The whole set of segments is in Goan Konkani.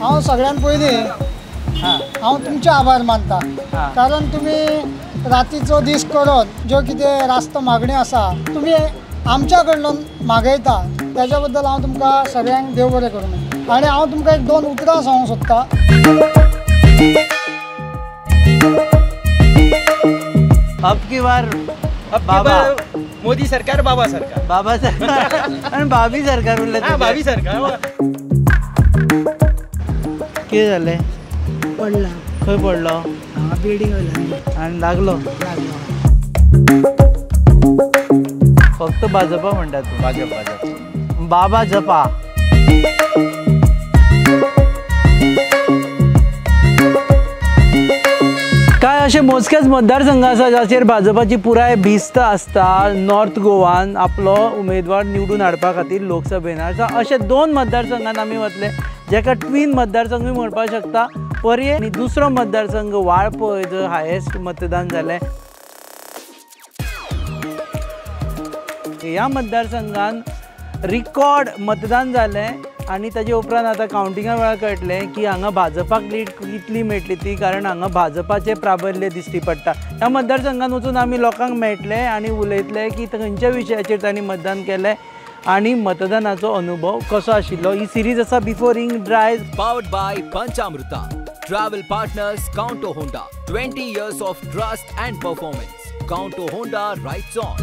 हांव सगळ्यान पयलीं हांव तुमचे आभार मानता, कारण तुमी रातीचो दीस करून ज्यो कितें रास्त मागण्यो आसा तुमी आमच्या कडल्यान मागयता, तेज्या बद्दल हांव तुमकां सगळ्यांक देव बरें करूं. आनी हांव तुमकां एक दोन उतरां सांगूंक सोदता. अब की बार बाबा मोदी सरकार, बाबा सरकार, बाबा सरकार आणि भाभी सरकार उरले. भाभी सरकार. कितें जालें? पडला. खंय पडलो? बिल्डींग वयल्यान. आनी लागलो? लागलो. फक्त भाजपा म्हणटा तूं? भाजप, भाजप. बाबा जपा. काय अशे मोजकेच मतदारसंघ आसा जाचेर भाजपाची पुराय भिस्त आसता नॉर्थ गोवान आपलो उमेदवार निवडून हाडपा खातीर लोकसभेन. अशे दोन मतदारसंघान आमी वतले जेका ट्वीन मतदारसंघूय म्हणपाक शकता. पर्ये आनी दुसरो मतदारसंघ वाळपय जो हायेस्ट मतदान जालें. ह्या मतदारसंघान रिकॉर्ड मतदान जालें आनी ताजे उपरांत आतां कावंटिंगा वेळार कळटलें की हांगा भाजपाक लीड कितली मेळटली ती, कारण हांगा भाजपाचें प्राबल्य दिश्टी पडटा. ह्या मतदारसंघान वचून आमी लोकांक मेळटले आनी उलयतले की खंयच्या विशयाचेर तांणी मतदान केलें आनी मतदानाचो अनुभव कसो आशिल्लो. ही सिरीज आसा before ink dries, powered by Panchamruta, travel partners Kaunto Honda, 20 years of trust and performance. Kaunto Honda rides on.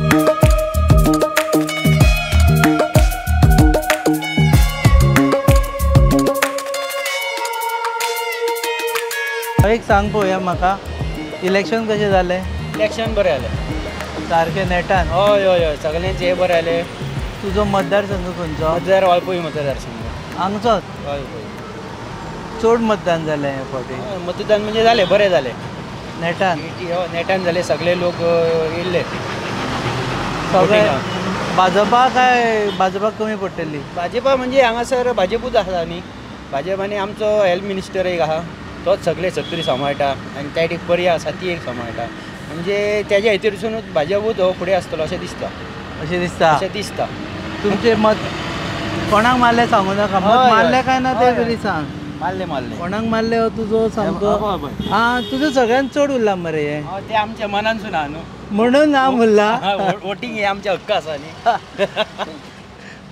एक सांग पळोवया म्हाका, इलेक्शन कशें जालें? इलेक्शन बरें जालें, सारकें नेटान. हय हय हय, सगळ्यांचें हें बरें जालें. तुजो मतदारसंघ खंयचो? मतदार वाळपय मतदारसंघ. हांगचोच? वाळपय. चड मतदान जालें हे फावटी? मतदान म्हणजे जालें, बरें जालें, नेटान. हय, नेटान जालें. सगळे लोक येयल्ले सगळे. भाजपा काय भाजपाक कमी पडटली? भाजपा म्हणजे हांगासर भाजपूच आसा न्ही. भाजप आनी आमचो हेल्थ मिनिस्टर एक आहा, तोच सगळे सत्री सांबाळटा आनी त्या एक पर्या आसा ती एक सांबाळटा. म्हणजे तेज्या हितूरसूनच भाजपूच हो फुडें आसतलो अशें दिसता. अशें दिसता? अशें दिसता. तुमचें मत कोणाक मारलें सांगू नाका, मत मारलें काय ना तें तरी सांग. मारलें, मारलें. कोणाक मारलें हो तुजो सामको? आं, तुजो सगळ्यान चड उरला मरे हें. तें आमच्या मनानसून आहा न्हू, म्हणून ना उरला. वोटींग हें आमचें हक्क आसा न्ही.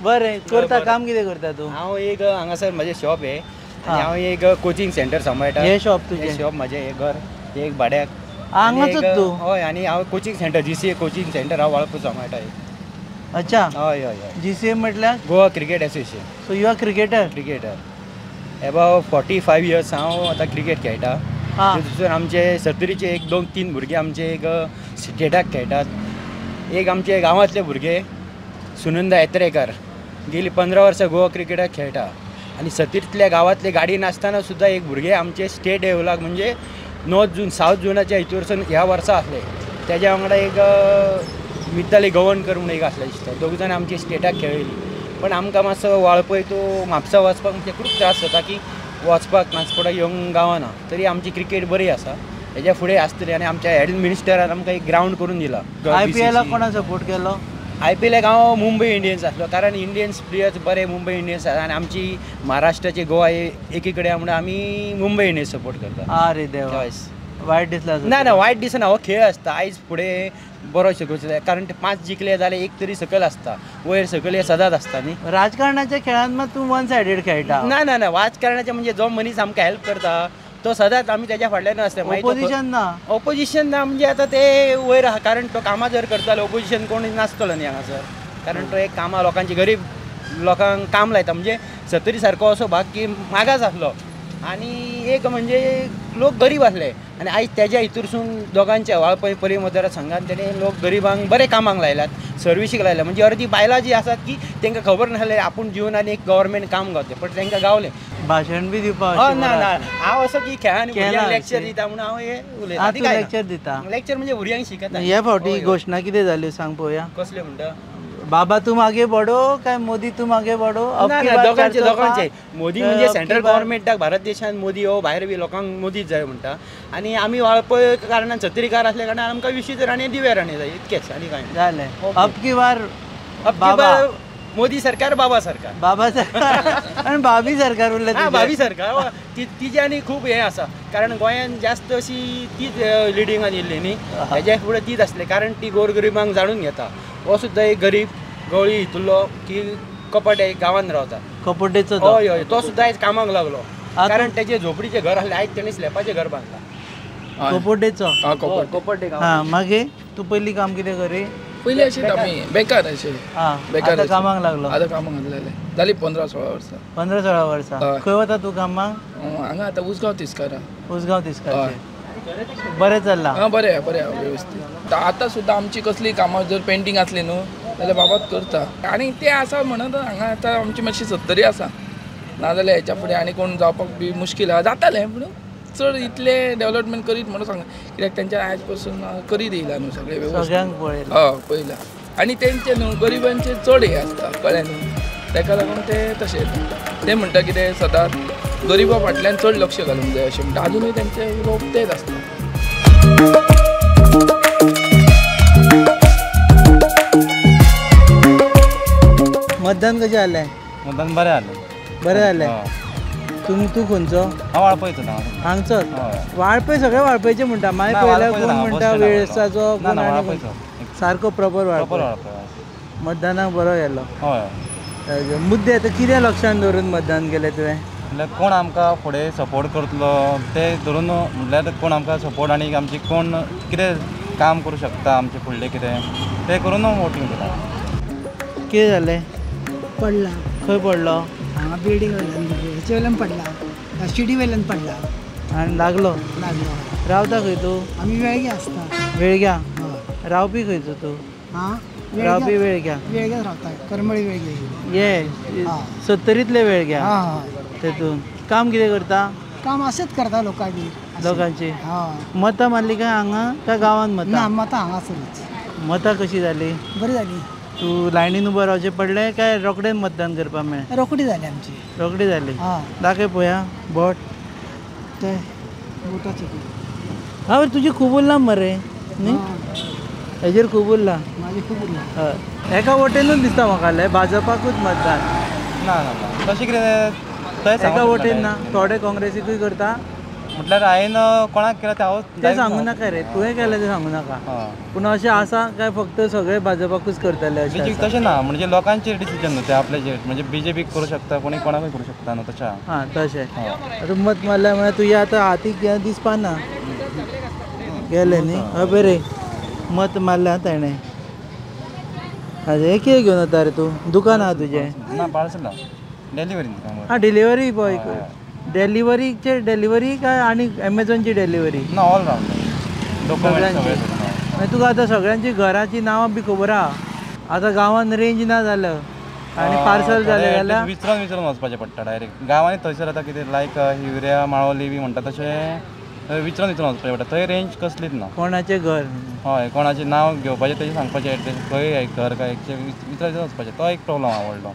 बरें करता काम कितें करता तूं? हांव एक हांगासर म्हजें शॉप हें, हांव एक कोचिंग सेंटर सांबाळटा. हें शॉप तुजें? शॉप म्हजें, हें घर, हें एक भाड्याक. हांगाचोच तूं? हय, आनी हांव coaching centre, GCA coaching centre हांव वाळपय सांबाळटा. अच्छा. हय हय हय. जीसीए म्हटल्यार? Goa cricket association. So you are cricketer? Cricketer. About 45 years हांव आतां क्रिकेट खेळटा. तितून आमचे सत्तरीचे एक दोन तीन भुरगे आमचे एक स्टेटाक खेळटात. एक आमचे गांवांतले भुरगे सुनंदा एत्रेकर गेली 15 वर्सां गोवा क्रिकेटाक खेळटा. आनी सत्तरींतल्या गांवांतले गाडी नासतना सुद्दां एक भुरगे आमचे स्टेट लेवलाक म्हणजे नॉर्थ झोन सावथ झोनाच्या हितूरसून ह्या वर्सा आसले. तेज्या वांगडा एक मिताली गवणकर म्हणून एक आसले दिसता. दोग जाण आमचे स्टेटाक खेळयली. पण आमकां मातसो वाळपय तो म्हापसा वचपाक म्हणजे खूब त्रास जाता की वचपाक ट्रान्सपोर्टाक येवंक गावना. तरी आमची क्रिकेट बरी आसा, हेज्या फुडें आसतली. आनी आमच्या हेड मिनिस्टरान आमकां एक ग्रावंड करून दिला. आयपीएलाक कोणा सपोर्ट केलो? आयपीएलाक हांव मुंबय इंडियन्स आसलो, कारण इंडियन्स प्लेयर्स बरे मुंबय इंडियन्स आसा आनी आमची महाराष्ट्राची गोवा एकी कडेन म्हणून आमी मुंबय इंडियन्स सपोर्ट करता. आरे देवा, वायट दिसला? ना ना, वायट दिसना. हो खेळ आसता. आयज फुडें बरो शिकोवचो जाय, कारण ते 5 जिखले जाल्यार एक तरी सकयल आसता, वयर सकयल हे सदांच आसता न्ही. राजकारणाच्या खेळान मात तूं वन सायडेड खेळटा? ना ना ना, राजकारणाचे म्हणजे जो मनीस आमकां हेल्प करता तो सदांच आमी तेज्या फाटल्यान आसता. ओपोजिशन ना? ओपोजिशन ना म्हणजे आतां ते वयर आहा, कारण तो कामां जर करता जाल्यार ओपोजिशन कोण नासतलो न्ही हांगासर. कारण तो एक कामां लोकांची, गरीब लोकांक काम लायता. म्हणजे सत्तरी सारको असो भाग की मागास आसलो आनी एक म्हणजे लोक गरीब आसले आनी आयज तेज्या हितूरसून दोगांच्या वाळपय पर्ये मतदारसंघान तेणे लोक गरिबांक बरे कामाक लायल्यात, सर्विसीक लायल्या. म्हणजे अर्दी बायलां जी आसात की तांकां खबर नासलें आपूण जिवन आनी एक गव्हर्मेंट काम गावतलें, पण तांकां गावलें. भाशण बी दिवपाक? ना ना, हांव असो की खेळान भुरग्यांक लेक्चर दिता म्हणून हांव हें उलयतां. लेक्चर दिता? लेक्चर म्हणजे भुरग्यांक शिकयता. हे फावटी घोशणा कितें जाल्यो सांग पळोवया? कसल्यो म्हणटा? बाबा तुम आगे बढ़ो काय मोदी तुम आगे बढ़ो? दोगांचे दोगांचे. मोदी म्हणजे सेंट्रल गव्हर्मेंटाक भारत देशान मोदी हो, भायर बी लोकांक मोदीच जाय म्हणटा. आनी आमी वाळपय कारणान सत्तरीकार आसल्या कारणान आमकां विश्वजीत राणे, दिव्या राणे जाय, इतकेच आनी कांय जालें. अब की बार बाबा मोदी सरकार बाबा सरकार बाबा सरकार आनी भाभी सरकार उरलें. भाभी सरकार तिजे आनी खूब हें आसा कारण गोंयान जास्त अशी तीच लिडिंगान येयल्ली न्ही, हेज्या फुडें तीच आसली कारण ती गोरगरिबांक जाणून घेता. हो सुद्दां एक गरीब गवळी हितुलो की कपट गांवान रावता कपटेचो, हय हय, तो सुद्दां आयज कामाक लागलो कारण तेजे झोपडीचें घर आसलें, आयज तेणी स्लॅपाचें घर बांदलां. कपटेचो कपटे. हां मागीर तूं पयलीं काम कितें करी? पयलीं अशें आमी बेकार अशें बेकार कामाक लागलो. आतां कामाक लागले जाली 15-16 वर्सां. 15-16 वर्सां. खंय वता तूं कामाक? हांगा आतां उसगांव तिस्कारा. उसगांव तिस्कार. बरें चल्लां? हां बरें बरें वेवस्थीत. आतां सुद्दां आमची कसली कामां जर पेंटींग आसली न्हू जाल्यार बाबाच करता आनी ते आसा म्हणत हांगा आतां आमची मातशी सत्तरी आसा, नाजाल्यार हेच्या फुडें आनी कोण जावपाक बी मुश्कील आसा. जातालें पूण चड इतले डेवलपमेंट करीत म्हणून सांगना कित्याक तेंच्या आयज पासून करीत येयला न्हू सगळें व्यवस्थीत. हय पळयलां आनी तेंचे न्हू गरिबांचे चड हें आसता कळ्ळें न्हू, तेका लागून ते तशें ते म्हणटा कितें सदांच गरिबा फाटल्यान चड लक्ष घालूंक जाय अशें म्हणटा. आजुनूय तेंचें उलोवप तेंच आसता. मतदान कशें जालें? मतदान बरें जालें. बरें जालें. तूं खंयचो? हांव वाळपयचो. हांगचोच? वाळपय सगळे वाळपयचे म्हणटा, मागीर पळयल्यार कोण म्हणटा वेळसाचो, सारको प्रॉपर वाळपय. मतदानाक बरो गेलो. हय. मुद्दे आतां कितें लक्षान दवरून मतदान केलें तुवें? म्हणल्यार कोण आमकां फुडें सपोर्ट करतलो ते धरून, म्हणल्यार कोण आमकां सपोर्ट आनी आमची कोण कितें काम करूं शकता आमचें फुडलें कितें तें करून वोटींग केलां. कितें जालें? पडला. खंय पडलो? हांगा बिल्डींग वयल्यान, हेचे वयल्यान पडला, शिडी वयल्यान पडला आनी लागलो. लागलो. रावता खंय तूं? आमी वेळग्या आसता. वेळग्या? रावपी खंयचो तूं? हां रावपी वेळग्या. वेळग्याच रावता, करमळी वेळग्या. ये सत्तरींतले वेळग्या. तेतून काम कितें करता? काम अशेंच करता लोकांची. लोकांची? मतां मारली काय हांगा काय गांवांत मतां? ना, मतां हांगासरूच. मतां कशी जाली? बरी जाली. तूं लायनीन उबो रावचें पडलें काय रोखडें मतदान करपाक मेळ्ळें? रोखडी जाली आमची. रोखडी जाली. दाखय पळोवया बोट. ते बोटाचें. हां तुजी खूब उरलां मरे न्ही, हेजेर खूब उरलां. म्हाजी खूब उरलां. हय एका वटेनूच दिसता म्हाका भाजपाकूच मतदान. ना ना तशें कितें एका वटेन ना, थोडे काँग्रेसीकूय करता. म्हटल्यार हांवें कोणाक केलां तें हांव तें सांगू नाका रे, तुवें केलें तें सांगू नाका. पूण अशें आसा काय फक्त सगळे भाजपाकूच करतले अशें? तशें ना, म्हणजे लोकांचेर डिसिजन न्हू तें आपल्याचेर, म्हणजे बीजेपीक करूं शकता कोणी कोणाकूय करूं शकता न्हू तशें. हां तशें. आतां मत मारल्यार म्हळ्यार तुज्या आतां हातीक हें दिसपा ना गेलें न्ही. हय बरें मत मारलें तेणें. हें कितें घेवन वता रे तूं? दुकान आहा तुजें? ना पार्सलां डिलिव्हरी. हां डिलिव्हरी बॉय. डिलिव्हरीचे डिलिव्हरी काय आनी एमेझॉनची डिलिव्हरी? ना ऑल रावंड सगळ्यांची. तुका आतां सगळ्यांची घराची नांवां बी खबर आहा. आतां गांवांत रेंज ना जालं आनी पार्सल जालें जाल्यार विचरून विचरून वचपाचें पडटा डायरेक्ट गांवांनी. थंयसर आतां कितें लायक हिवऱ्या माळोली बी म्हणटा तशें विचरून विचरून वचपाचें पडटा. थंय रेंज कसलीच ना. कोणाचें घर? हय कोणाचें नांव घेवपाचें तेजें सांगपाचें एड्रेस खंय घर काय विचरून विचरून वचपाचें. तो एक प्रॉब्लम आवडलो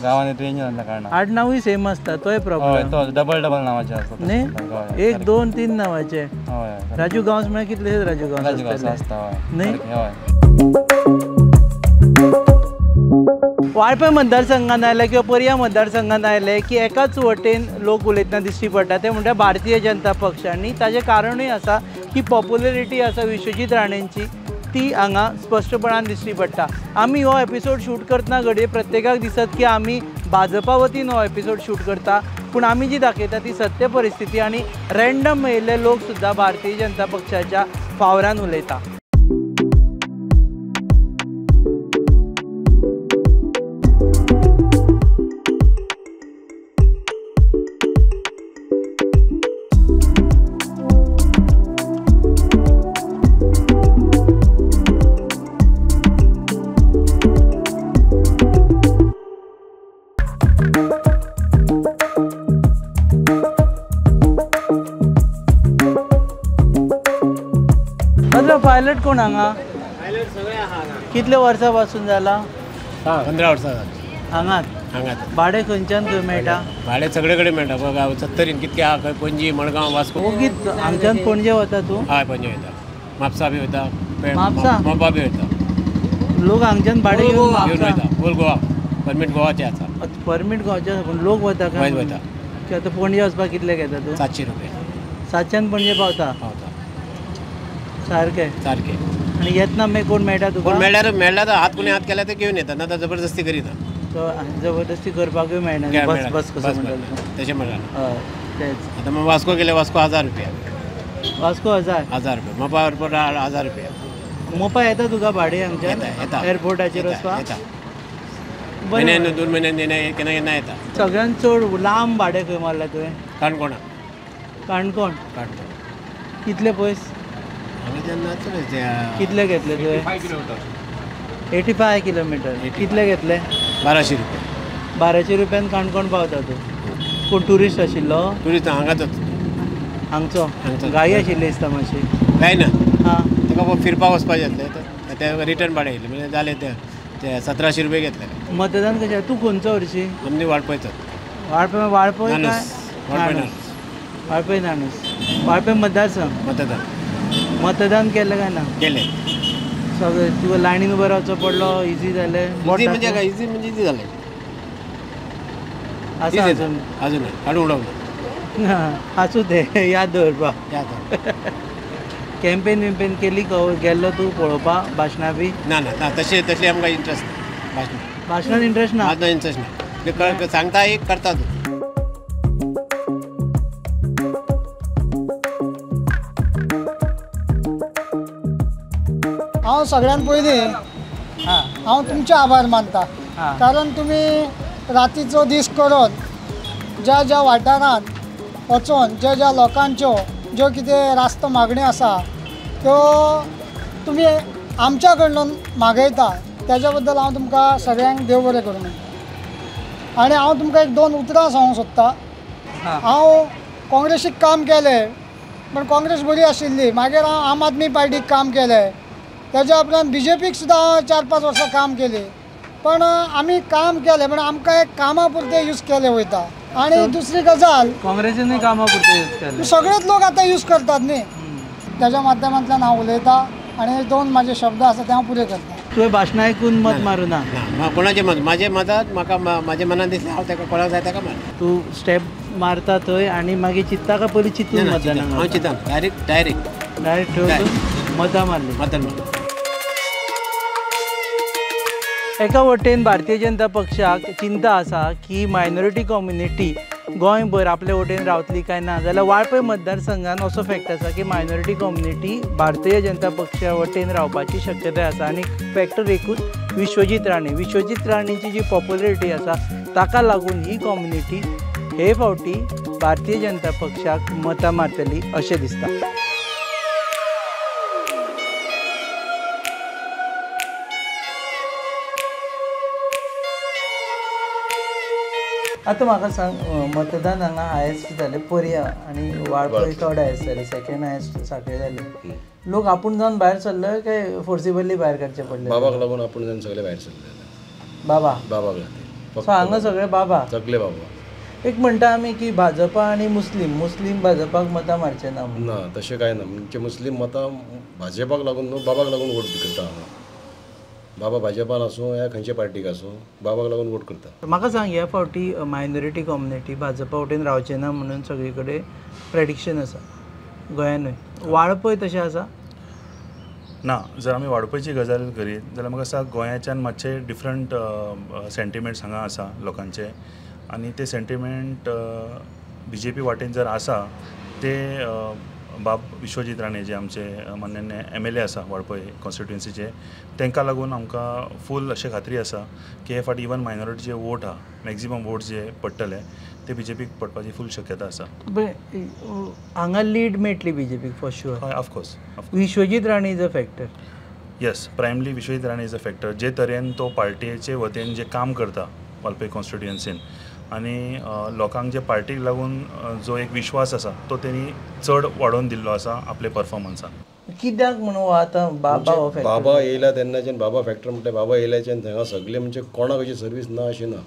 गांवांनी रेंज नासल्या कारणान. आडनांवूय सेम आसता तोय प्रॉब्लम. तो डबल डबल नांवाचे आसता न्ही, 1 2 3 नांवाचे. हय राजू गांवस म्हळ्यार कितलेशेच राजू गांवस आसता. हय न्ही. हय वाळपय मतदारसंघात आयले किंवा पर्या मतदारसंघात आयले की एकाच वटेन लोक उलयतना दिश्टी पडटा ते म्हणटा भारतीय जनता पक्ष. आनी ताजें कारणूय आसा की पॉप्युलरिटी आसा विश्वजीत राणेंची ती हांगा स्पश्टपणान दिश्टी पडटा. आमी हो एपिसोड शूट करतना घडये प्रत्येकाक दिसत की आमी भाजपा वतीन हो एपिसोड शूट करता, पूण आमी जी दाखयता ती सत्य परिस्थिती आनी रँडम मेळिल्ले लोक सुद्दां भारतीय जनता पक्षाच्या फावरान उलयता. पायलट कोण हांगा? कितले वर्सां पासून जाला? 15 वर्सां जाली हांगात. हांगात भाडें खंयच्यान खंय मेळटा? भाडें सगळे कडेन मेळटा. बघा सत्तरीन कितके आहा, खंय पणजी मडगांव वास्को. ओगीच हांगच्यान पणजे वता तूं? हय पणजे वयता, म्हापसा बी वयता, म्हापसा मोपा बी वयता. लोक हांगच्यान भाडें घेवन वयता. होल गोवा परमीट गोवाचें आसा. परमीट गोवाचें आसा पूण लोक वता काय? वयता. आतां पणजे वचपाक कितले घेता तूं? 700 रुपया. 700 पणजे पावता? पावता सारकें सारकें. आनी येतना मागीर कोण मेळटा तुका? कोण मेळ्ळ्यार मेळ्ळ्यार हात कोणी हात केल्यार ते घेवन येता, ना तर जबरदस्ती करिना. जबरदस्ती करपाकूय मेळना. बस बस कसो म्हणटा तशें म्हणटा. हय तेच. आतां मग वास्को गेले, वास्को 1000 रुपया. वास्को 1000? 1000 रुपया. मोपा एअरपोर्ट 1000 रुपया. मोपा येता तुका भाडें हांगच्यान? येता. एअरपोर्टाचेर वचपाक? म्हयन्यान 2 म्हयन्यान केन्ना केन्ना येता. सगळ्यांत चड लांब भाडें खंय मारलां तुवें? काणकोणा. काणकोण? काणकोण. कितले पयस? कितले घेतले तुवें? 85 किलोमिटर. कितले घेतले? 1200 रुपया. 1200 रुपयान काणकोण पावता तूं. कोण ट्युरिस्ट आशिल्लो? ट्युरिस्ट हांगाचोच. हांगचो? गाय आशिल्ली दिसता मातशी. गाय ना, हां, ताका फिरपाक वचपाचें आसलें, ते रिटर्न भाडें येयलें म्हणजे जालें ते 1700 रुपये घेतले. मतदान कशें? तूं खंयचो हरशीं? आमची वाळपयचो. वाळपय? वाळपय वाळपय नानूस. वाळपय मतदारसंघ. मतदान मतदान केलें काय ना? केलें. सगळें तुका लायनीन उबो रावचो पडलो? इजी जालें? इजी म्हणजे काय? इजी म्हणजे इजी जालें. आसा अजून? अजून काडून उडोवंक आसूं तें याद दवरपा. याद. कॅम्पेन विम्पेन केली गेल्लो तूं पळोवपा भाशणां बी? ना ना ना, तशें तसलें आमकां इंट्रस्ट ना. भाशणान इंट्रस्ट ना? भाशणान इंट्रस्ट ना. सांगता एक करता तूं. हांव सगळ्यान पयलीं हांव तुमचे आभार मानता, कारण तुमी रातीचो दीस करून ज्या ज्या वाठारांत वचून ज्या ज्या लोकांच्यो ज्यो कितें रास्त मागण्यो आसा त्यो तुमी आमच्या कडल्यान मागयता, तेज्या बद्दल हांव तुमकां सगळ्यांक देव बरें करूं म्हणटा. आनी हांव तुमकां एक 2 उतरां सांगूंक सोदता. हांव काँग्रेसीक काम केलें, पण काँग्रेस बरी आशिल्ली. मागीर हांव आम आदमी पार्टीक काम केलें, तेज्या उपरांत बीजेपीक सुद्दां हांव 4-5 वर्सां काम केलीं. पण आमी काम केलें पण आमकां एक कामा पुरतें यूज केलें वयता. आनी दुसरी गजाल, काँग्रेसीनूय कामा पुरतें यूज केलें, सगळेच लोक आतां यूज करतात न्ही. तेज्या माध्यमांतल्यान हांव उलयतां आनी 2 म्हाजे शब्द आसा ते हांव पुरे करता. तुवें भाशणां आयकून मत मारूं ना? कोणाचें मत? म्हाजें मतांत म्हाका म्हाज्या मनान दिसलें हांव ताका कोणाक जाय ताका मार. तूं स्टेप मारता थंय आनी मागीर चिंतता काय पयलीं चिंतून मतदान? हांव चिंतना डायरेक्ट डायरेक्ट डायरेक्ट ठेवून मतां मारली. मतां मारली. एका वटेन भारतीय जनता पक्षाक चिंता आसा की मायनॉरिटी कम्युनिटी गोंयभर आपले वटेन रावतली काय ना, जाल्यार वाळपय मतदारसंघान असो फॅक्ट आसा की मायनॉरिटी कम्युनिटी भारतीय जनता पक्षा वटेन रावपाची शक्यताय आसा. आनी फॅक्टर एकूच विश्वजीत राणे. विश्वजीत राणेची जी पॉप्युलरिटी आसा ताका लागून ही कम्युनिटी हे फावटी भारतीय जनता पक्षाक मतां मारतली अशें दिसता. आतां म्हाका सांग, मतदान हांगा हायस्ट जालें पर्या आनी वाळपय चड हायस्ट जालें, सेकंड हायस्ट साखळे जालें. लोक आपूण जावन भायर सरले काय फोर्सिबली भायर काडचे पडले? बाबाक लागून आपूण जावन सगळे भायर सरले. बाबा बाबाक लागून. सो हांगा सगळे बाबा, सगळे बाबा. एक म्हणटा आमी की भाजपा आनी मुस्लीम, मुस्लीम भाजपाक मतां मारचे ना? ना, तशें कांय ना. म्हणजे मुस्लीम मतां भाजपाक लागून न्हू, बाबाक लागून वोट करता हांगा. बाबा भाजपान आसूं या खंयच्या पार्टीक आसूं, बाबाक लागून वोट करता. म्हाका सांग, ह्या फावटी मायनॉरिटी कम्युनिटी भाजपा वटेन रावचे ना म्हणून सगळे कडेन प्रेडिक्शन आसा, गोंयानूय. वाळपय तशें आसा ना? जर आमी वाळपयची गजाल करीत जाल्यार म्हाका दिसता गोंयाच्यान मातशे डिफरंट सेंटिमेंट्स हांगा आसा लोकांचे, आनी ते सेंटिमेंट बीजेपी वाटेन जर आसा ते बाब विश्वजीत राणे जे आमचे माननीय MLA आसा वाळपय कॉन्स्टिट्युएन्सीचे, तांकां लागून आमकां फूल अशें खात्री आसा की हे फावटी इवन मायनॉरिटीचे वोट आहा, मॅक्झिमम वोट जे पडटले ते बीजेपीक पडपाची फूल शक्यता आसा. बरें, हांगा लीड मेळटली बीजेपीक फॉर शुअर? हय, of course. Vishwajit Rane is a factor. Yes, primarily Vishwajit Rane is a factor. जे तरेन तो पार्टीचे वतीन जे काम करता वाळपय कॉन्स्टिट्युएन्सीन आनी लोकांक जे पार्टीक लागून जो एक विश्वास आसा तो तेणी चड वाडोवन दिल्लो आसा आपले परफॉर्मन्सान. कित्याक म्हणून आतां बाबा हो फॅक्टर? बाबा येयला तेन्नाच्यान बाबा फॅक्टर म्हणटा. बाबा येयल्याच्यान थंय सगळे म्हणजे कोणाक अशी सर्वीस ना अशी ना,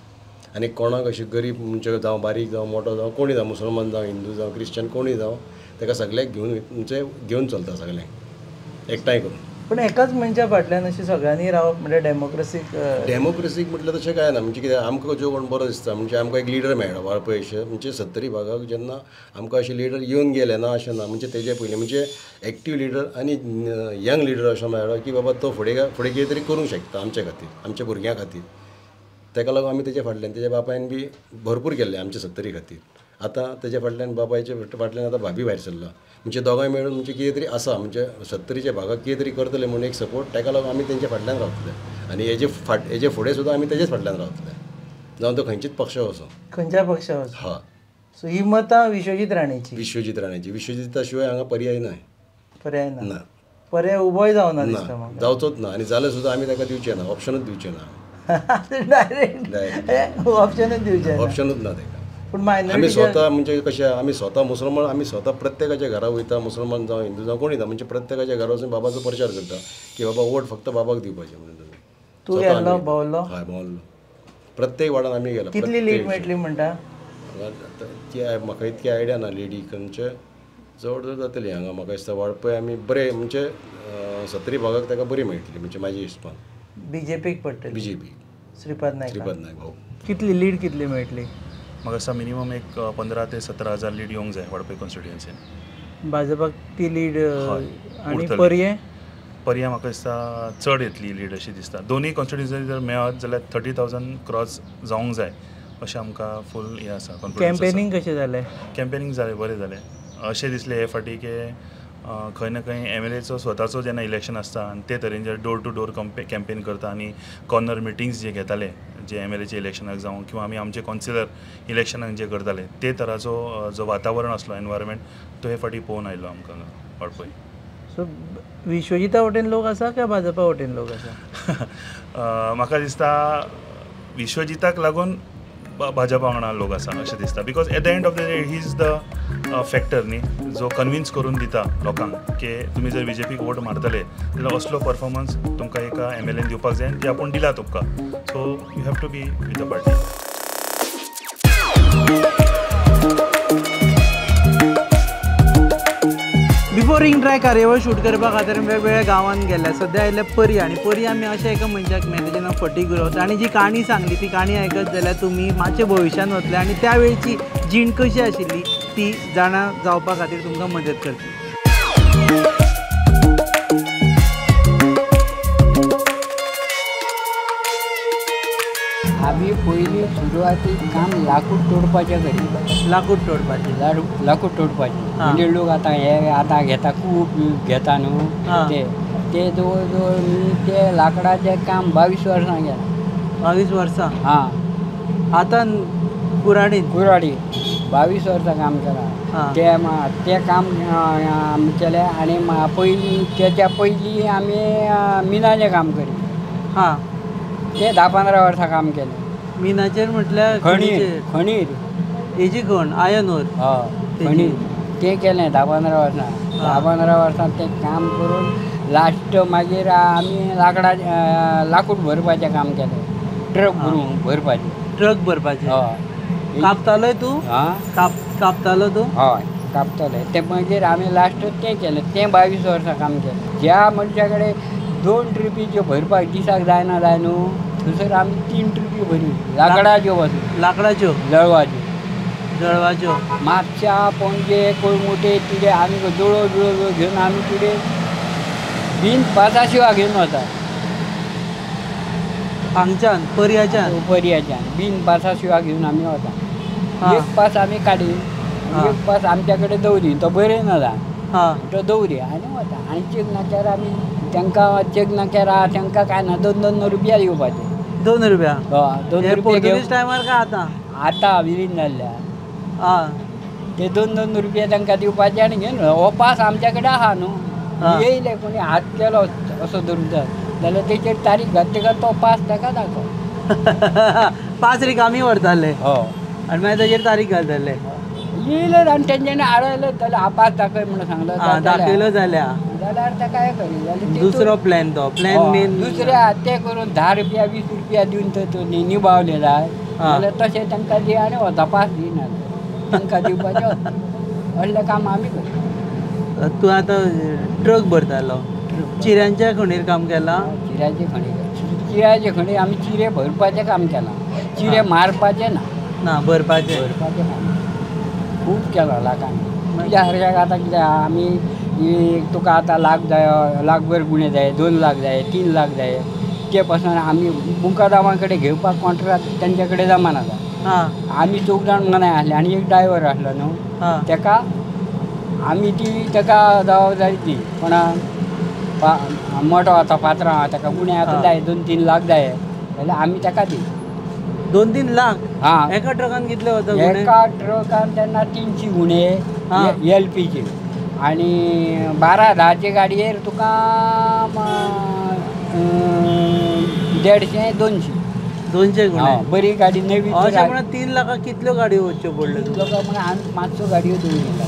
आनी कोणाक अशी गरीब म्हणजे जावं बारीक जावं मोठो जावं कोणी जावं, मुसलमान जावं हिंदू जावं क्रिश्चन कोणी जावं, ताका सगळ्याक घेवन म्हणजे घेवन चलता, सगळ्यांक एकठांय करून. पूण एकाच मनशा फाटल्यान अशें सगळ्यांनी रावप म्हणजे डेमोक्रेसीक डेमोक्रेसीक म्हटल्यार तशें कांय ना. म्हणजे कितें आमकां जो कोण बरो दिसता म्हणजे आमकां एक लिडर मेळ्ळो वाळपय अशें म्हणजे सत्तरी भागाक जेन्ना आमकां अशें लिडर येवन गेले ना अशें ना. म्हणजे तेजे पयलीं म्हणजे एक्टीव लिडर आनी यंग लिडर असो मेळ्ळो की बाबा तो फुडें फुडें कितें तरी करूंक शकता आमच्या खातीर, आमच्या भुरग्यां खातीर. ताका लागून आमी तेजे फाटल्यान तेज्या बापायन बी भरपूर केल्लें आमच्या सत्तरी खातीर. आतां तेज्या फाटल्यान बापायच्या फाटल्यान आतां भाभी भायर सरला म्हणजे दोगांय मेळून म्हणजे कितें तरी आसा म्हणजे सत्तरीच्या भागाक कितें तरी करतले म्हणून एक सपोर्ट ताका लागून आमी तेंच्या फाटल्यान रावतले आनी हेजे फुडें सुद्दां आमी तेजेच फाटल्यान रावतले, जावं तो खंयचीच पक्ष वचो, खंयच्या पक्षा वचो. हा, सो ही मतां विश्वजीत राणेची. विश्वजीत राणेची. विश्वजिता शिवाय हांगा पर्याय ना. पर्याय ना. पर्याय उबोय जावना दिसता म्हाका. जावचोच ना आनी जाल्यार सुद्दां आमी ताका दिवचे ना, ऑप्शनूच दिवचे ना. डायरेक्ट ऑप्शनूच दिवचे, ऑप्शनूच ना ताका. पूण आमी स्वता म्हणजे कशें आमी स्वता मुसलमान, आमी स्वता प्रत्येकाच्या घरा वयता, मुसलमान जावं हिंदू जावं कोणी जावं, म्हणजे प्रत्येकाच्या घरा वचून बाबाचो प्रचार करता की बाबा वोट फक्त बाबाक दिवपाचें म्हणून. तुमी तूं गेल्लो भोंवलो? हय भोंवलो, प्रत्येक वार्डान आमी गेला. कितली लीड मेळटली म्हणटा? ती म्हाका इतकी आयडिया ना लिडी खंयचे जवळ जवळ जातली हांगा म्हाका दिसता वाळपय आमी बरें म्हणजे सत्तरी भागाक ताका बरी मेळटली म्हणजे म्हाजी हिसपान. बीजेपीक पडटली? बीजेपी. श्रीपाद नायक. श्रीपाद नायक भाऊ. कितली लीड कितली मेळटली? म्हाका दिसता मिनिमम एक 15 ते 17 हजार लीड येवंक जाय वाळपय कॉन्स्टिट्युएन्सीन. भाजपाक ती लीड आनी पर्ये? पर्ये म्हाका दिसता चड येतली लीड अशी दिसता. दोनूय कॉन्स्टिट्युएन्सी जर मेळत जाल्यार 30,000 क्रॉस जावंक जाय अशें आमकां फूल हें आसा. कॅम्पेनींग कशें जालें? कॅम्पेनींग जालें, बरें जालें. अशें दिसलें हे फावटी की खंय ना खंय एमएलएचो स्वताचो जेन्ना इलेक्शन आसता आनी ते तरेन जे डोर टू डोर कॅम्पेन करता आनी कॉर्नर मिटिंग्स जे घेताले जे एमएलएचे इलेक्शनाक जावं किंवा आमी आमचे कौन्सिलर इलेक्शनाक जे करताले ते तराचो जो वातावरण आसलो एनवायरमेंट तो हे फावटी पळोवन आयलो आमकां वाळपय. सो विश्वजिता वटेन लोक आसा काय भाजपा वटेन लोक आसा? म्हाका दिसता विश्वजिताक लागून भाजपा वांगडा लोक आसा अशें दिसता, because at the end of the day he is the factor न्ही जो कन्विन्स करून दिता लोकांक की तुमी जर बीजेपीक वोट मारतले जाल्यार असलो परफॉर्मन्स तुमकां एका एमएलएन दिवपाक जाय आनी ती आपूण दिला तुमकां. So you have to be with the party. Before ring dry कार्यावळ शूट करपा खातीर वेगवेगळ्या गांवांत गेल्या. सद्या आयल्या परी आनी परी आमी अशें एका मनशाक मेळ्ळें तेजें नांव फटी गुरव. ताणें जी काणी सांगली ती काणी आयकत जाल्यार तुमी मातशें भविश्यांत वतले आनी त्या वेळची जीण कशी आशिल्ली ती जाणा जावपा खातीर तुमकां मदत करतली. आमी पयलीं सुरवातीक काम लाकूड तोडपाचें करी. लाकूड तोडपाचें? लाकूड तोडपाचें म्हणजे लोक आतां हे आतां घेता खूब घेता न्हू ते ते जवळ जवळ मी ते लाकडाचें काम 22 वर्सां केलां. 22 वर्सां? हां. आतां कुराडीन? कुराडी 22 वर्सां काम केलां. ते तें काम आमी केलें आनी पयलीं तेच्या पयलीं आमी मिनाचें काम करी. हां. ते 10-15 वर्सां काम केलें. मिनाचेर म्हटल्यार खणीर? खणीर हेजी खण आयन ओर. हय खणीर तें केलें 10-15 वर्सां. 10-15 वर्सां तें काम करून लास्ट मागीर आमी लाकडां लाकूड भरपाचें काम केलें. ट्रक भरून भरपाचें. ट्रक भरपाचें? हय. कापतालोय तूं? आं, कापतालो तूं? हय कापताले. तें मागीर आमी लास्ट तें केलें. तें 22 वर्सां काम केलें. ज्या मनशा कडेन 2 ट्रिपी ज्यो भरपाक दिसाक जायना जाय न्हू थंयसर आमी 3 ट्रिपी भरी लाकडाच्यो पासून. लाकडाच्यो? जळवाच्यो. जळवाच्यो. म्हापशा, पणजे, कळंगुटे तिडे आमी जळो बिळो घेवन आमी तिडे बीन पासाशिवा घेवन वता. हांगच्यान पर्याच्यान? पर्याच्यान बीन पासाशिवा घेवन आमी वता. एक पास आमी काडी, एक पास आमच्या कडेन दवरी, तो बरयना जा तो दवरी आनी वता. आनी चेक नाक्यार आमी तांकां चेक नाक्यार आहा तांकां काय ना 2-2 रुपया दिवपाचे. 2 रुपया? हय 2 रुपया. पोर्तुगीज टायमार काय आतां? आतां विलीन जाल्ल्या. आं, ते 2-2 रुपया तांकां दिवपाचे आनी घेवन हो पास आमच्या कडेन आहा न्हू. येयले कोणी हात केलो असो धरून जाल्यार तेचेर तारीख घातली तो पास ताका दाखो. पास रिकामी व्हरताले? हय. आनी मागीर ताचेर तारीख घालताले. येयले आनी तेंच्यांनी आडयले जाल्यार पास दाखय म्हणून सांगलो. दाखयलो जाल्यार जाल्यार ताका हें करी जाल्यार दुसरो प्लॅन तो प्लॅन मेन दुसरे ते करून 10 रुपया 20 रुपया दिवन तर निभावले जाय जाल्यार तशें तांकां दी आनी वता पास दिना तांकां दिवपाचें. असलें काम आमी करता. तूं आतां ट्रक भरतालो? ट्रक. चिऱ्यांच्या खणीर काम केलां? चिऱ्याचे खणीर, चिऱ्याचे खणीर आमी चिरे भरपाचें काम केलां, चिरे मारपाचें ना. ना, भरपाचें. भरपाचें काम खूब केलां लाखांनी. तुज्या सारक्याक आतां कितें आमी तुका आतां लाख जाय, लाखभर गुणे जाय, 2 लाख जाय, 3 लाख जाय, ते पासून आमी मुकादामा कडेन घेवपाक कॉन्ट्राक्ट तेंच्या कडेन जमाना जाता. आमी 4 जाण मनाय आसले आनी एक ड्रायवर आसलो न्हू, तेका आमी ती तेका जबाबदारी दी कोणा मोटो आतां पात्रांव आहा तेका गुणे आतां जाय 2-3 लाख जाय जाल्यार आमी तेका दी 2-3 लाख. हां, एका ट्रकान कितले वता? एका ट्रकान तेन्ना 300 गुणे एलपीचे आनी 12-10 गाडयेर तुका 150-200. 200 गुणे. बरी गाडी नवी. अशें म्हणून 3 लाखाक कितल्यो गाडयो वचच्यो पडल्यो? लोकां म्हणून आमी 500 गाडयो दवरिल्ले.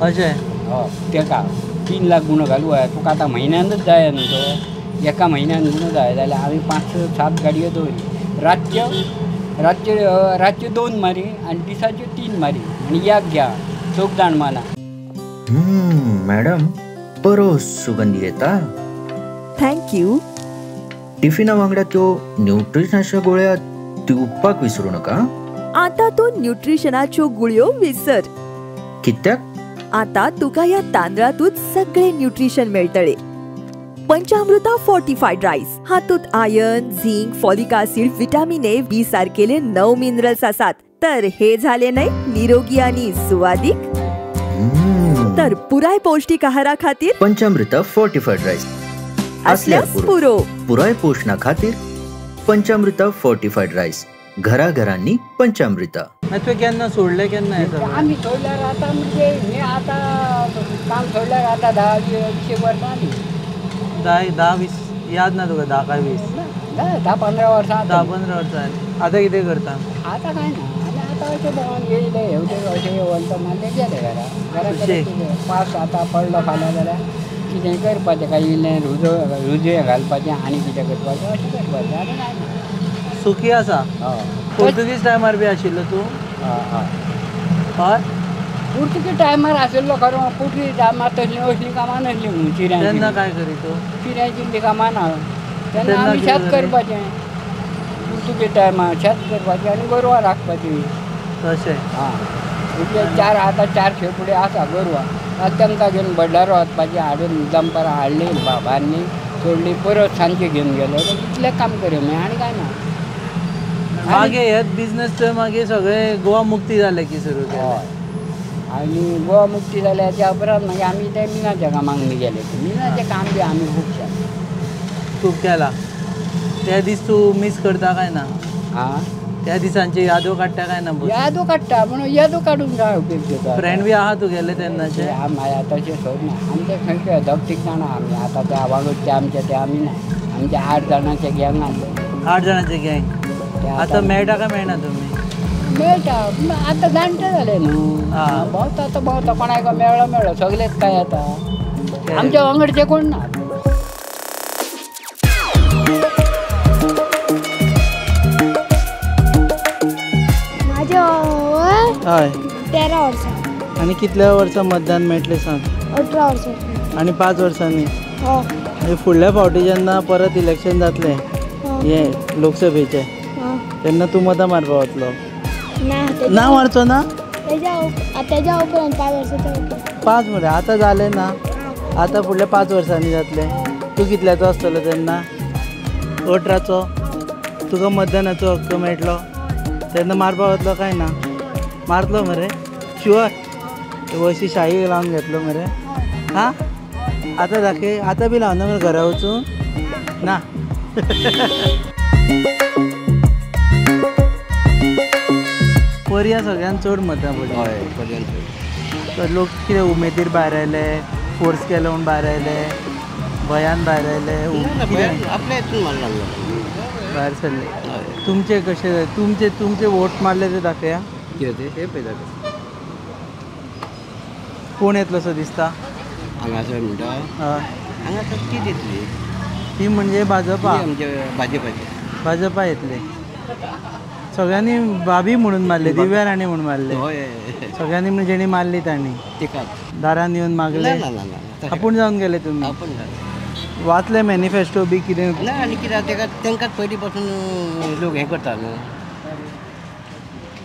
अशें? हय, तेका 3 लाख गुणो घालूं जाय तुका आतां म्हयन्यानूच जाय न्हू तो, एका म्हयन्यान गुणो जाय जाल्यार आमी 5-7 गाडयो दवरली. रातच्यो रातच्यो रातच्यो 2 मारी आनी दिसाच्यो 3 मारी आनी याक घ्या 4 जाण माना. मॅडम बरो सुगंध येता. Thank you. टिफिना वांगडा त्यो न्यूट्रिशनाच्यो गोळ्या दिवपाक विसरू नका. आता तूं न्यूट्रिशनाच्यो गुळयो विसर. कित्याक? आता तुका ह्या तांदळातूच सगळे न्यूट्रिशन मेळटले. पंचामृता फोर्टिफाईड राईस हातूंत iron, zinc, folic acid, vitamin A, B सारकेले 9 minerals आसात. तर हे झाले न्हय निरोगी आणि सुवादीक. तर पुराय पौष्टिक आहारा खातीर पंचामृता फोर्टिफाईड राईस असल्यास पुरो. पुराय पोषणा खातीर पंचामृता फोर्टिफाईड राईस, घराघरांनी पंचामृता. तुवें केन्ना सोडलें केन्ना? आमी सोडल्यार आतां म्हणजे हे आतां काम सोडल्यार आतां 10-20 वर्सां जालीं. 10-20 याद ना तुका? 10 काय 20? 10-15 वर्सां. 10-15 वर्सां. आतां कितें करता? आतां कांय ना, आनी आतां अशें भोंवन येयले हेवटेन अशें येवन मारले गेले घरा. घरा पावस आतां पडलो फाल्यां जाल्यार कितें करपाचें, काय इल्लें रुजो रुजो घालपाचें आनी कितें करपाचें अशें करपाचें आनी कांय ना. सुखी आसा? हय. पोर्तुगीज टायमार बी आशिल्लो तूं? हय. हय, पुर्तुगीज टायमार आशिल्लो खरो. पुर्तुगीज टायमार तसलीं असलीं कामां नासलीं न्हू. चिऱ्यांची तेन्ना काय करी तूं? चिऱ्यांची बी कामां ना तेन्ना, आमी शेत करपाचें पुर्तुगीज टायमार, शेत करपाचें आनी गोरवां राखपाची. तशें? आं, इतले 4 आतां 4 शेंपडे आसा गोरवां, आतां तांकां घेवन बडल्यार वचपाचें, हाडून दनपारां हाडली बांदली सोडली, परत सांजचे घेवन गेलो. इतलें काम करी मागीर आनी कांय ना. मागीर हेच बिजनस तुवें मागीर सगळे गोवा मुक्ती जालें की सुरू केलें? आनी गोवा मुक्ती जाल्या त्या उपरांत मागीर आमी ते मिनाच्या कामाक बी गेले. मिनाचें काम बी आमी खूब केलां. खूब केलां. ते दीस तूं मीस करता काय ना? आं, त्या दिसांची यादो काडटा काय ना? यादो काडटा, पूण यादो काडून काय उपयोग जाता? फ्रेंड बी आहा तुगेले तेन्नाचे? तशें सोडना आमचे, खंयचे 10 जाणां आमी आतां त्या वांगडचे आमचे ते आमी ना. आमचे 8 जाणांचे गँग आसले. 8 जाणांचे गँग आतां मेळटा काय मेळना तुमी? मेळटा, आतां जाणटे जाले न्हू, भोंवता आतां भोंवता, कोणाक मेळ्ळो मेळ्ळो, सगळेच काय आतां आमच्या वांगडचे कोण ना. म्हाजें वय 13 वर्सां. आनी कितल्या वर्सां मतदान मेळटलें सांग? 18 वर्सां. आनी 5 वर्सांनी? हय. फुडल्या फावटी जेन्ना परत इलेक्शन जातलें हें लोकसभेचें तेन्ना तूं मतां मारपा वतलो? ना. ना मारचो ना? तेज्या उपरांत 5 वर्सांच्या उपरांत. 5 म्हळ्यार आतां जालें ना, आतां फुडल्या 5 वर्सांनी जातलें. तूं कितल्याचो आसतलो तेन्ना? 18चो. तुका मतदानाचो हक्क मेळटलो तेन्ना मारपा वतलो काय ना? मारतलो मरे? शुअर? अशी शाही लावन घेतलो मरे? हां, आतां दाखय. आतां बी लावना मरे घरा वचून? ना. पर्या सगळ्यान चड मतां पडली. हय, पर्यान चड. लोक कितें उमेदीर भायर आयले, फोर्स केलो म्हूण भायर आयले, भंयान भायर आयले? आपल्या हितून मारला भायर सरले. तुमचे कशे तुमचे तुमचे वोट मारले ते दाखया. कितें ते हे पळय दाखय. कोण येतलो सो दिसता हांगासर म्हणटा? हांगासर तीच येतली. ती म्हणजे भाजपा? आमचे भाजपाचे. भाजपा येतले. सगळ्यांनी भाभी म्हणून मारले, दिव्या राणी म्हणून मारले. सगळ्यांनी म्हणजे जेणी मारली तांणी तिकाच दारान येवन मागले? आपूण जावन गेले तुमी? आपूण जावन. वाचले मॅनिफेस्टो बी कितें ना आनी कितें तेका तांकां पयलीं पासून लोक हें करता न्हू.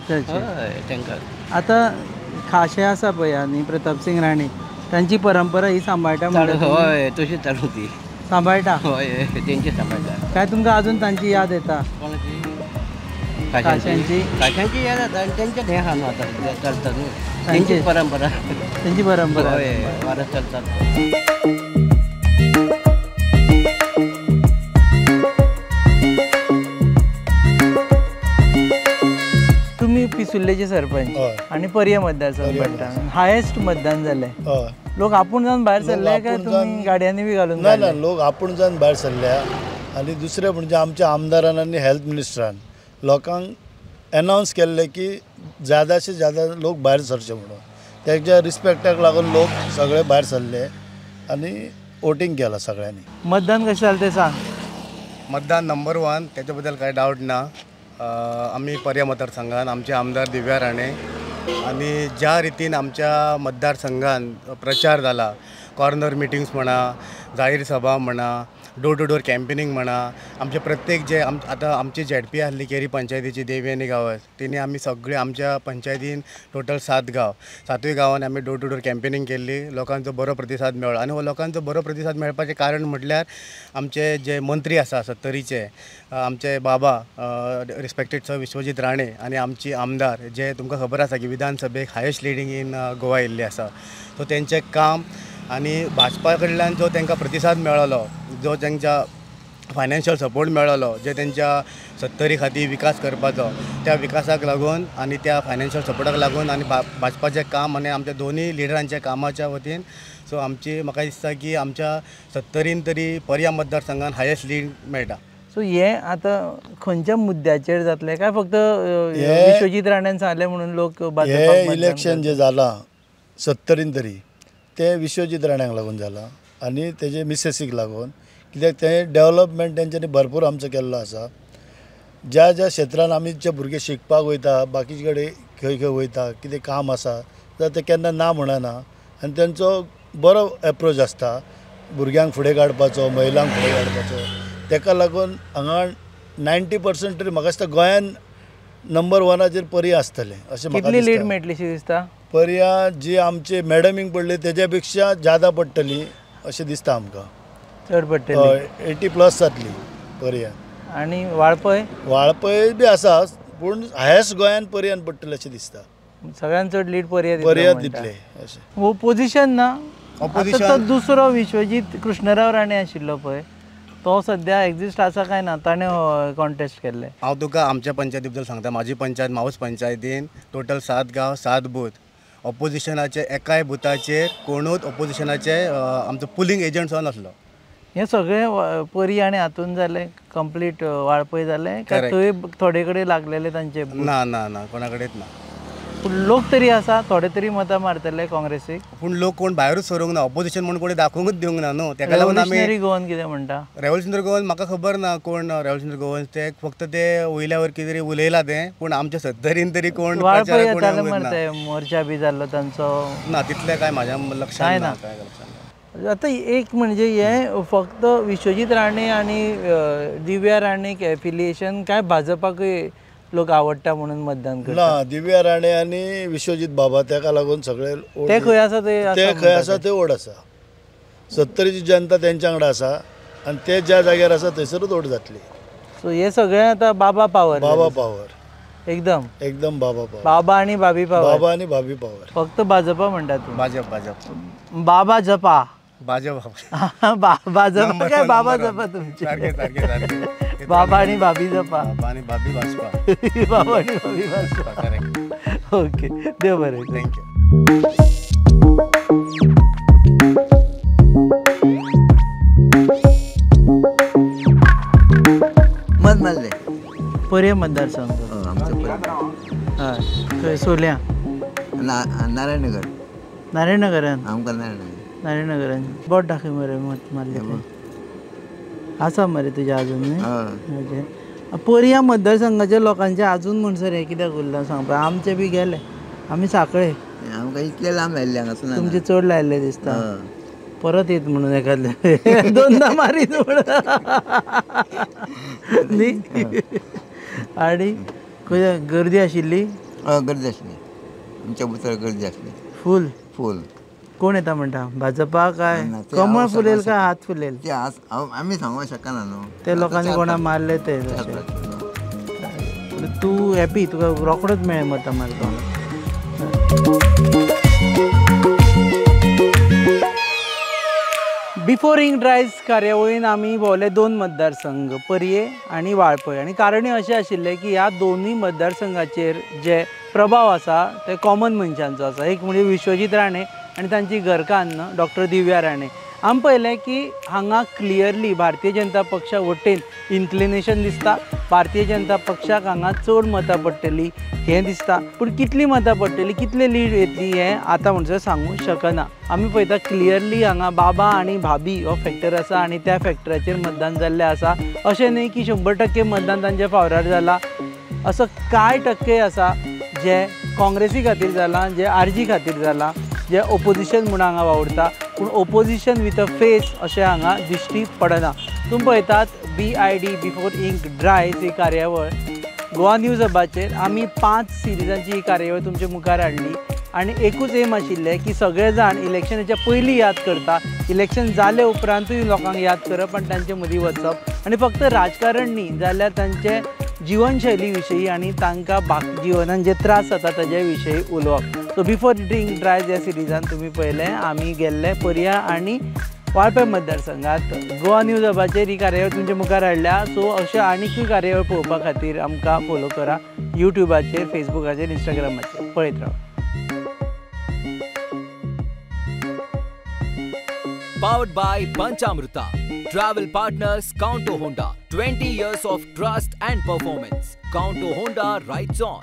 हय तांकां आतां खाशे आसा पळय आनी प्रतापसिंग राणे तांची परंपरा ही सांबाळटा. हय तशी चालू ती सांबाळटा. हय तेंची सांबाळटा. काय तुमकां अजून तांची याद येता? कोणाची? खाश्यांची. खाश्यांची याद येता आनी तेंचें हें आहा न्हू आतां चलता न्हू तेंची परंपरा. तेंची परंपरा हय वारस चलतात. तुमी पिसुर्लेचे सरपंच आनी पर्ये मतदारसंघ पडटा, हायेस्ट मतदान जालें. लोक आपूण जावन भायर सरले काय तुमी गाडयांनी बी घालून? ना ना, लोक आपूण जावन भायर सरल्या. आनी दुसरें म्हणजे आमच्या आमदारान आनी हेल्थ मिनिस्टरान लोकांक एनावन्स केल्लें की ज्यादाचे ज्यादा लोक भायर सरचे म्हणून, तेच्या रिस्पेक्टाक लागून लोक सगळे भायर सरले आनी वोटींग केलां सगळ्यांनी. मतदान कशें जालें तें सांग. मतदान नंबर 1, तेच्या बद्दल कांय डावट ना. आमी पर्या मतदारसंघान आमचे आमदार दिव्या राणे आनी ज्या रितीन आमच्या मतदारसंघान प्रचार जाला, कॉर्नर मिटिंग्स म्हणा, जाहीर सभा म्हणा, डोर टू डोर कॅम्पेनिंग म्हणा, आमचे प्रत्येक जे आतां आमची झेडपी आसली केरी पंचायतीची देवी आनी गांवस, तेणी आमी सगळे आमच्या पंचायतीन टोटल 7 गांव, 7ूय गांवांनी आमी डोर टू डोर कॅम्पेनिंग केल्ली. लोकांचो बरो प्रतिसाद मेळ्ळो आनी हो लोकांचो बरो प्रतिसाद मेळपाचें कारण म्हटल्यार आमचे जे मंत्री आसा सत्तरीचे, आमचे बाबा रिस्पेक्टेड सर विश्वजीत राणे आनी आमची आमदार जे तुमकां खबर आसा की विधानसभेक हायेस्ट लिडींग इन गोवा येयल्ली आसा. सो तेंचें काम आनी भाजपा कडल्यान जो तांकां प्रतिसाद मेळ्ळो, जो तांच्या फायनान्शियल सपोर्ट मेळ्ळो, जे तेंच्या सत्तरी खातीर विकास करपाचो, त्या विकासाक लागून आनी त्या फायनान्शियल सपोर्टाक लागून आनी भाजपाचें काम आनी आमच्या दोनूय लिडरांच्या कामाच्या वतीन सो आमची म्हाका दिसता की आमच्या सत्तरीन तरी पर्या मतदारसंघान हायेस्ट लीड मेळटा. सो हे आतां खंयच्या मुद्द्याचेर जातलें काय फक्त विश्वजीत राण्यान सांगलें म्हणून लोक हे इलेक्शन जें जालां सत्तरीन तरी तें विश्वजीत राण्याक लागून जालां आनी तेजे मिसेसीक लागून, कित्याक तें डेवलपमेंट तेंच्यांनी भरपूर आमचो केल्लो आसा. ज्या ज्या क्षेत्रान आमी जे भुरगे शिकपाक वयता, बाकीचे कडेन खंय खंय वयता, कितें काम आसा जाल्यार ते केन्ना ना म्हणना आनी तेंचो बरो एप्रोच आसता भुरग्यांक फुडें काडपाचो, महिलांक फुडें काडपाचो. तेका लागून हांगा 90% तरी म्हाका दिसता गोंयान नंबर 1 पर्या आसतलें अशें म्हाका कितली लीड दिसता. मेळटली शी दिसता? पर्या जी आमचे मॅडमींक पडली तेज्या पेक्षा ज्यादा पडटली अशें दिसता आमकां. चड पडटली, 80+ जातली पर्या. आनी वाळपय? वाळपय बी आसा पूण हायेस्ट गोंयान पर्यान पडटलें अशें दिसता. सगळ्यान चड लीड पर्या पर्या दितले अशें. ओपोजिशन ना, तो दुसरो विश्वजीत कृष्णराव राणे आशिल्लो पळय, तो सद्या एक्झिस्ट आसा काय ना, ताणें कॉन्टेस्ट केल्ले. हांव तुका आमच्या पंचायती बद्दल सांगता. म्हाजी पंचायत मावस पंचायतीन टोटल 7 गांव 7 बूथ. ऑपोजिशनाचे एकाय बुथाचेर कोणूच ऑपोजिशनाचे आमचो पुलींग एजंट सुद्दां नासलो. हें सगळें परी आनी हातून जालें कंप्लीट वाळपय जालें काय थंय थोडे कडेन लागलेले तांचे? ना ना ना, कोणा कडेच ना. पूण लोक तरी आसा, थोडे तरी मतां मारतले काँग्रेसीक. पूण लोक कोण भायरूच सरूंक ना, ऑपोजिशन म्हणून कोणी दाखोवंकूच दिवंक ना न्हू. तेका लागून आमी रेवोल्युशनरी गोवन कितें म्हणटा? रेवोल्युशनरी गोवन म्हाका खबर ना कोण रेवोल्युशनरी गोवन, ते फक्त ते वयल्या वयर कितें तरी उलयला तें, पूण आमच्या सत्तरीन तरी कोण वाळपय येताले मरे, मोर्चा बी जाल्लो तांचो ना, तितलें काय म्हाज्या लक्षांत ना. काय लक्षांत ना. आतां एक म्हणजे हें फक्त विश्वजीत राणे आनी दिव्या राणेक एफिलिएशन काय भाजपाकूय लोक आवडटा म्हणून मतदान करता? ना, दिव्या राणे आनी विश्वजीत बाबा तेका लागून सगळे ते खंय आसा ते खंय आसा ते ओड आसा. सत्तरीची जनता तेंच्या वांगडा आसा आनी ते ज्या जाग्यार आसा थंयसरूच ओड जातली. सो हे सगळे आतां बाबा पावर, बाबा पावर एकदम एकदम बाबा पावर, बाबा आनी भाभी पावर, बाबा आनी भाभी पावर. फक्त भाजपा म्हणटा तूं? भाजप, भाजप, बाबा जपा, भाजप, बाबा जपा काय बाबा जपा तुमचे? बाबा आनी भाभी जपा, बाबा आनी भाभी भाजपा, बाबा आनी भाभी भाजपा. ओके, देव बरें, thank you. मत मारले पर्ये मतदारसंघ आमचो पर्ये. हय, खंय? सोल्यां, नारायणनगर. नारायणनगरान? आमकां नारायणनगर. नारायणनगरान बोट दाखय मरे, मत मारले आसा मरे तुज्या अजून न्ही? पर्या मतदारसंघाच्या लोकांचे अजून म्हणसर हें कित्याक उरलां सांगपा? आमचे बी गेले, आमी सांखळे, आमकां इतले लांब लायल्ले हांगासून. तुमचे चड लायल्ले दिसता. परत येत म्हणून एखादले दोनदा मारीत म्हणून न्ही. आनी खंय गर्दी आशिल्ली? हय गर्दी आसली, आमच्या बुथार गर्दी आसली. फूल फूल. कोण येता म्हणटा, भाजपा काय कमळ फुलेल काय हात फुलेल? ते आमी सांगूंक शकना न्हू, ते लोकांनी कोणा मारले ते. तूं हॅपी, तुका रोखडोच मेळ्ळें मतां मारपाक. बिफोर इंक ड्रायज कार्यावळीन आमी भोंवले 2 मतदारसंघ, पर्ये आनी वाळपय. आनी कारणूय अशें आशिल्लें की ह्या दोनूय मतदारसंघाचेर जे प्रभाव आसा ते कॉमन मनशांचो आसा. एक म्हणजे विश्वजीत राणे आनी तांची घरकान्न डॉक्टर दिव्या राणे. आमी पळयलें की हांगा क्लियरली भारतीय जनता पक्षा वटेन इन्क्लिनेशन दिसता, भारतीय जनता पक्षाक हांगा चड मतां पडटलीं हें दिसता. पूण कितलीं मतां पडटलीं, कितले लीड येतली हें आतां म्हणसर सांगूंक शकना. आमी पळयता क्लियरली हांगा बाबा आनी भाभी हो फॅक्टर आसा आनी त्या फॅक्टराचेर मतदान जाल्लें आसा. अशें न्ही की 100% मतदान तांच्या फावरार जालां, असो कांय टक्के आसा जे काँग्रेसी खातीर जालां, जे आरजी खातीर जालां, जे ओपोजिशन म्हूण हांगा वावुरता. पूण ओपोजिशन विथ अ फेस अशें हांगा दिश्टी पडना. तुमी पळयतात BID before ink ड्रायज ही कार्यावळ गोवा न्यूज हबाचेर आमी 5 सिरिजांची ही कार्यावळ तुमचे मुखार हाडली आनी एकूच एम आशिल्लें की सगळे जाण इलेक्शनाच्या पयलीं याद करता, इलेक्शन जाले उपरांतूय लोकांक याद करप आनी तांचे मदीं वचप आनी फक्त राजकारण न्ही जाल्यार तांचे जिवनशैली विशयी आनी तांकां बाकी जिवनान जे त्रास जाता ताजे विशयी उलोवप. सो बिफोर ड्रिंक ड्रायज ह्या सिरिजान तुमी पळयलें आमी गेल्ले पर्या आनी वाळपय मतदारसंघात. गोवा न्यूज हबाचेर ही कार्यावळ तुमच्या मुखार हाडल्या. सो अश्यो आनीकूय कार्यावळ पळोवपा खातीर आमकां फोलो करा युट्यूबाचेर, फेसबुकाचेर, इंस्टाग्रामाचेर. पळयत रावा. Powered by Panchamruta. Travel partners Counto Honda. 20 years of trust and performance. Counto Honda rides on.